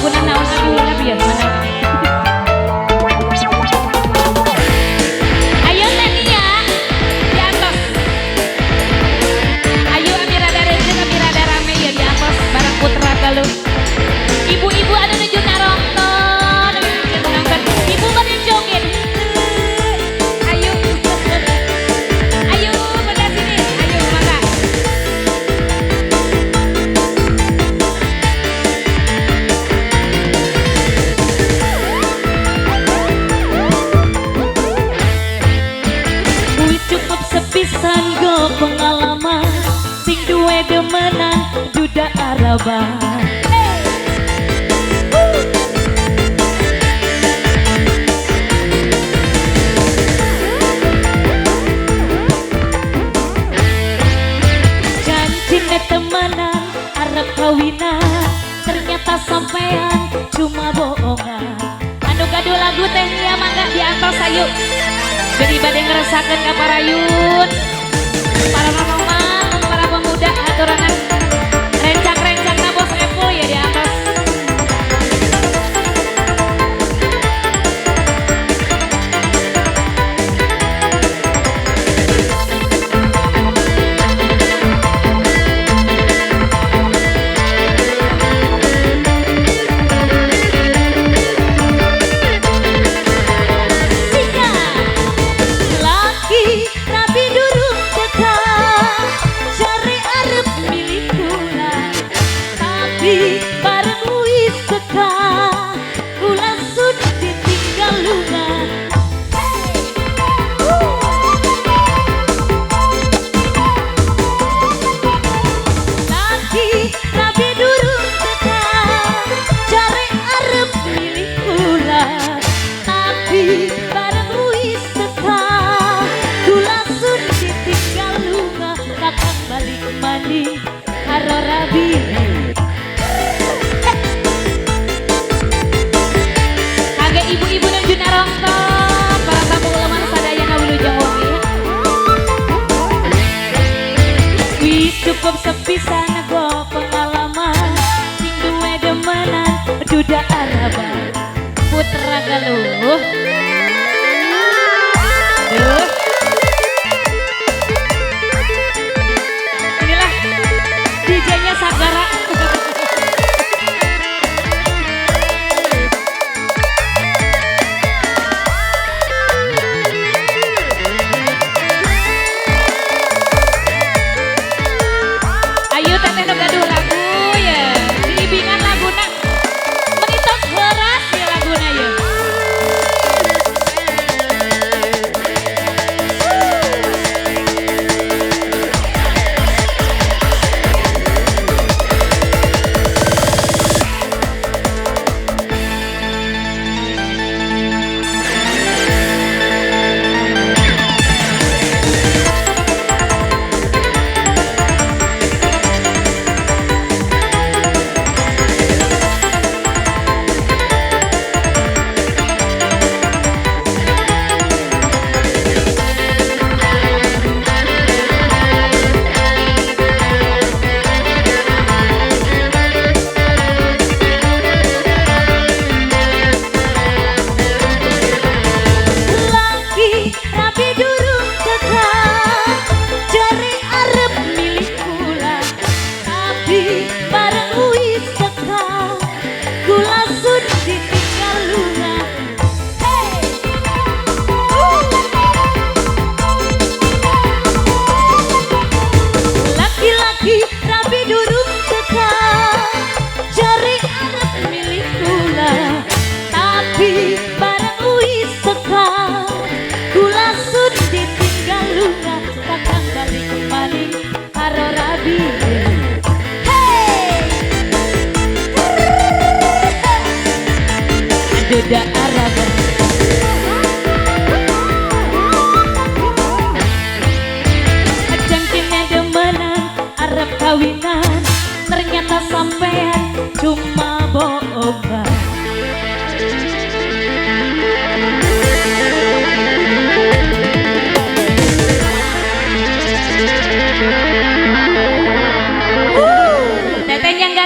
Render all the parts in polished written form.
Laguna naon abi hilap ya mana. Ayo Tania di atas. Ayo abi rada rejeun, abi rada rame ya di atas bareng Putra Galuh. Ibu-ibu anu nuju narongton, nonton. Ibu bade joget. Ayo. Ayo pada sini. Ayo mangga. Wis cukup sepisan go pengalaman sing duwe demenan duda Araba. Janjine temenan arep kawinan, ternyata sampean cuma bohongan. Anu gaduh lagu teh nia mangga di atas ayo. Jadi bade ngerasakeun ka parayun, para mama, para pemuda aturanan rencang-rencangna Bos Epul ya di atas. Laki rabi durung teka, cari arep milik kula, tapi bareng wis teka, kula sudah ditinggal lunga. Laki rabi durung teka, cari arep milik kula, tapi bareng wis teka, kula sudah ditinggal lunga. Kakang balik mandi karo rabi. Kage ibu-ibu nuju narongton, para tamu uleman sadayana wilujeng wengi. Wis cukup sepisan go pengalaman sing duwe demenan duda Araba. Putra Galuh. Duh. Inilah DJ-nya Sagara. Ayo teteh nu gaduh lagu ya. Diibingan laguna. Meni tos heuras ya laguna ya.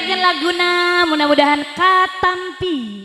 Diaturakeun laguna, mudah-mudahan katampi.